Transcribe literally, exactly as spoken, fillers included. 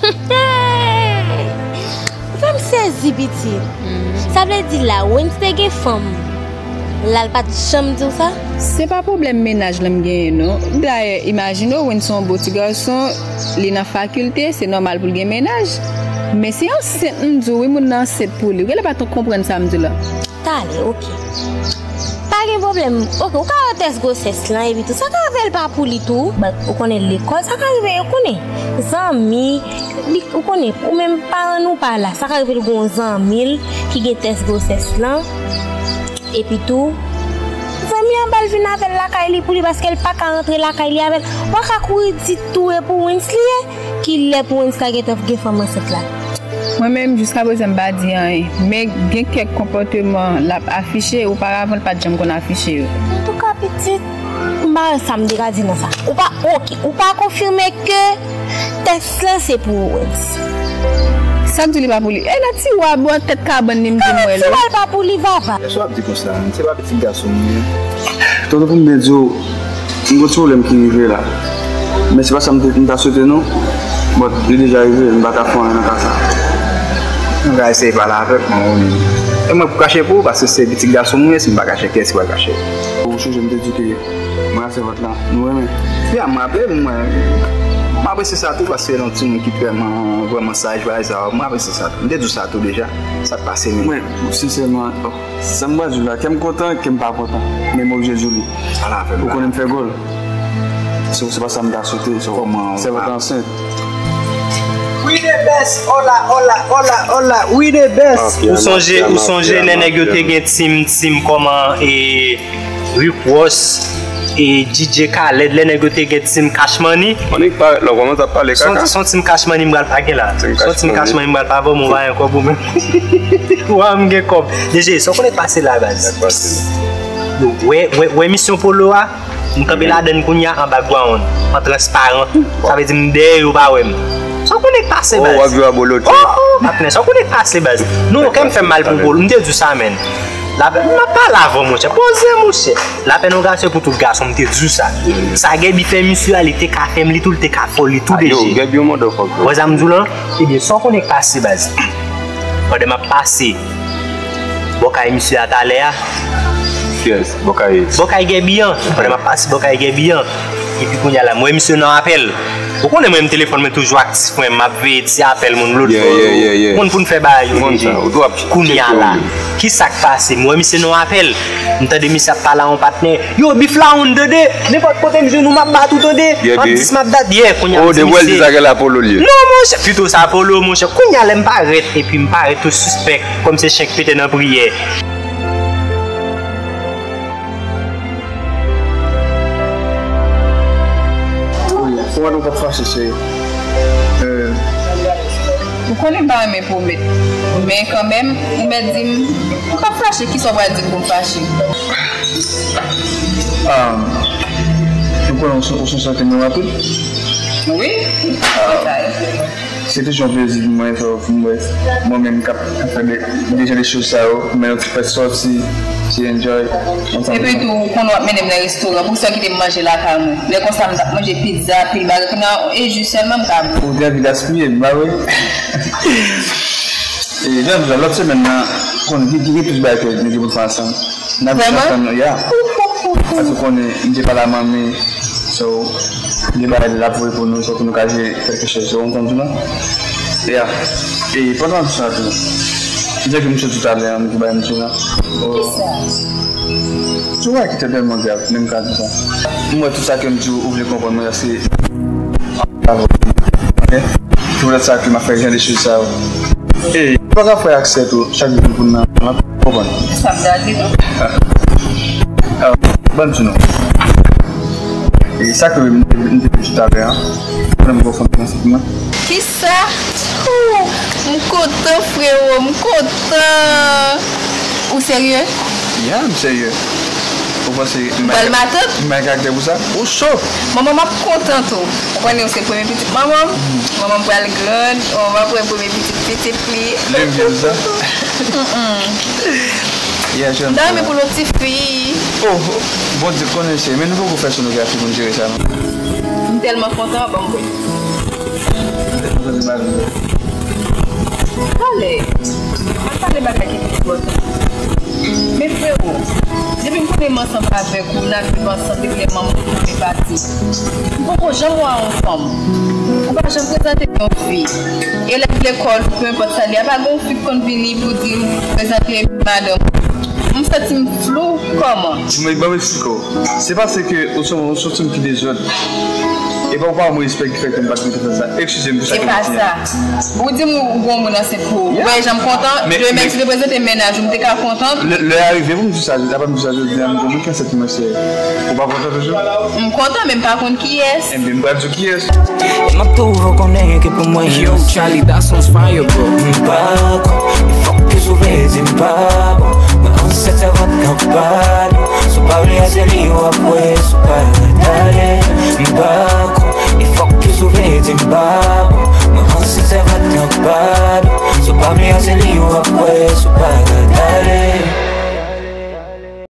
Ou fè m sezi, pitit. Sa vle di la, Wens te gen fanm, la l pa t janm di w sa? Se pa pwoblèm mennaj lan m genyen, non. Dayè, imajine w, Wens se yon bo ti gason, li nan fakilte, se nòmal pou l gen mennaj. Men se ansent m di w, wi, moun nan ansent pou li. Ou genlè pa t konprann sa m di w la. Talè, oke. Pa gen pwoblèm. Oke, ou ka wè tès gwosès lan epi tou. Sa ka rive l pa pou li tou. But ou konnen lekòl, sa ka rive yo konnen. Zanmi, li, ou konnen, ou menm paran nou pa la. Sa ka rive l gen yon zanmi l ki gen tès gwosès lan. Epi tou, zanmi an ba l vin avè l lakay li pou li paske l pa ka rantre lakay li avè l. Ou pa ka kouri di tou e pou Wens li ye. Kilè pou Wens ta gentan gen fanm ansent la? Mwen menm, jiskaprezan, m pa di anyen. Men gen kèk konpòteman l ap afiche, oparavan l pa t janm konn afiche yo. Antouka, pitit, m pa wè sa m te ka di nan sa. Ou pa, oke, ou pa konfime ke tès lan se pou Wens. Sa k di li pa pou li? E nan tiwa bò tèt kabann li m di m wè l. Nan tiwa l pa pou li, papa. Èske w ap di konsa, menm? Se pa pitit gason m ye. Tonton, pou m byen di w, m gon ti pwoblèm ki rive la. Men se pa sa m te, m ta swete non. But li deja rive, m pa ka fè anyen nan ka sa. Mwen ka eseye pale avèk mwen, wi. E mwen pou kache pou ou, paske se pitit gason mwen ye, si m pa kache, kiyès ki pral kache? Ou sonje m te di ke mwen ak sèvant lan, nou renmen. Ya, mwen raple, mwen, mwen apresye sa tou, paske se yon timoun ki vrèman, vrèman saj, bagay sa yo. Mwen apresye sa tou. M te di w sa tou deja. Sa k pase menm? Mwen, sensèman, oh, sa m pral di w la, kè m kontan, kè m pa kontan. Men m oblije di w li. Ou konnen m fè gòl. Se, se pa sa m ta swete, so, sèvant lan ansent. We the best, hola, hola, hola, hola, we the best. Ou sonje, ou sonje lè nèg yo te gen team, team kòman, e, Rick Ross, e, D J Khaled, lè nèg yo te gen team Cash Money? Annik parèt la, w kòmanse ap pale kaka. Se yon team Cash Money m pral page la. Se yon team Cash Money m pral page, mwen pa gen kòb ou menm. Wa m gen kòb. D J, sa w konnen k pase la, baz? Wè, wè, wè misyon Polo a? M kanpe ladann kounye a an background, an transparan. Sa vle di m dèyè yo pa wè m. Sa w konnen k pase, baz? Oh, w ap jwe abolotye. Oh, oh, patnè, sa w konnen k pase, baz? Non, kè m fè m mal pou Polo. M te di w sa, menn. Lapèn, m ap pale avè w, monchè. Poze, monchè. Lapèn yon gason pou tout gason, m te di w sa. Sa Gaby fè misye a, li te ka fè m li tou, li te ka fè w li tou, D J. Yo, Gaby yon motherfucker. Wè sa m di w lan? Ebyen, sa w konnen k pase, baz? Pandan m ap pase bò kay misye a talè a. Kiyès? Bò kay? Bò kay Gaby an. Pandan m ap pase bò kay Gaby an. Epi kounye a la, m wè misye nan apèl. Ou konnen mwen menm telefòn mwen toujou aktif, mwen m ap veye ti apèl moun lòt bò yo. Ou konn pou n fè bagay yo, D J. Kounye a la, kisa k pase? M wè misye nan apèl. M tande misye ap pale a yon patnè. Yo, bif la on tande. Nenpòt kote m jwenn ou, m ap bat ou tande. M ap dis, m ap dat. Yeah, kounye a m di misye. Oh, depi w wè l di sa, gen la Polo l ye. Non, monchè, pito sa Polo, monchè. Kounye a lè m parèt, epi m parèt tou sispèk, kòm se chen k pete nan priyè. Wi, fò w ap fache, cheri. Euh, Ou konnen m pa renmen pwomèt. Men kanmenm, ou mèt di m, ou p ap fache, kisa w pral di m pou m fache? Ah, ou konnen ou se, ou se yon sèten mwen rapid? Wi. Ah, se toujou yon plezi pou mwen fè, pou mwen, mwen menm k ap fè de, de jan de choz sa yo, pou mwen yon ti fèt sòti, ti enjoy ansanm. Epi tou, ou konnen w ap mennen m nan restoran, poukisa w kite m manje lakay mwen? Lè konsa, m t ap manje pizza, pil bagay, kounye a, e ji sèlman m ka bwè. Ou te anvi gaspiye, m pa vre? E, jan m di w, lòt semèn nan, konnen gen, gen plis bagay ke nou gen pou n fè ansanm. N ap jis atann nou, ya. Paske konnen, m te pale a manmi, so, gen bagay l ap voye pou nou, so, pou nou ka jwe kèlke choz, so, ou konprann, non? Ya. E, pandan sa tou, m te di misye toutalè, an, pou bay misye la. Kisa? Se yon bagay ki te tèlman grav, men m ka di sa. M wè tout sa ke m di w, ou vle konprann, men se Ok? Se poutèt sa ke m ap fè jan de choz sa yo. E, ou pa ka fè aksè tou, chak jou pou n nan, nan, konprann. Sa m ta di tou. Ah, ban m di nou. E sa ke m te, m te di toutalè a, pandan m gen fanm nan sèt mwa. Kisa? Ooh, m kontan, frewo, m kontan. Ou serye? Ya, m serye. Ou panse m bay, m bay karaktè pou sa? Ou cho! Manman m ap kontan tou. Ou konnen ou se premye pitit manman m. Manman m pral grann, manman m ap wè premye pitit pitit li. Li menm ki di sa? Mm-mm. Yeah, m ta renmen pou l yon ti fi. Oh, Bondye konnen cheri, men nou poko fè sonografi pou n jere sa non. M tèlman kontan, ban m wè. Pale, pa pale bagay ki pi enpòtan. Men frewo, depi m konnen m ansanm avèk ou, n ap viv ansanm depi lè manman m konnen pati. M poko janm wè yon fanm. Ou pa janm prezante m yon fi. Elèv lekòl, pe enpòt sa l ye, a pa gen yon fi k konn vini pou di m prezante madanm. M santi m flou, kòman? Mwen, ban m eksplike w. Se paske ou se yon, ou se yon timoun ki dezòd. E pa w pa ban mwen respè ki fè ke m pa t mete fè sa. Eskize m pou sa ke m di a. Se pa sa. Ou di m ou, ou gon moun ansent pou ou. Ou wè jan m kontan? Demen si te prezante mennaj ou, m te ka kontan? Lè, lè a rive pou m di sa, la pa m di sa jodi a, m gon moun ki ansent pou mwen, se ou pa kontan toujou? M kontan, men m pa konn kiyès. Enben, m pral di w kiyès. E m ap twouve w konnen ke pou mwen. Yo, Charlie, that sounds fire, bro. M pa kwè, e fòk ke sou vle di m pa bon. Mwen ansent sèvant nan pa nou. Sou pa vle a se li w ap wè, sou pa gade. M pa kwè, e fòk ke sou vle di m pa bon. Mwen ansent sèvant nan pa nou. Sou pa vle a se li w ap wè, sou pa gade.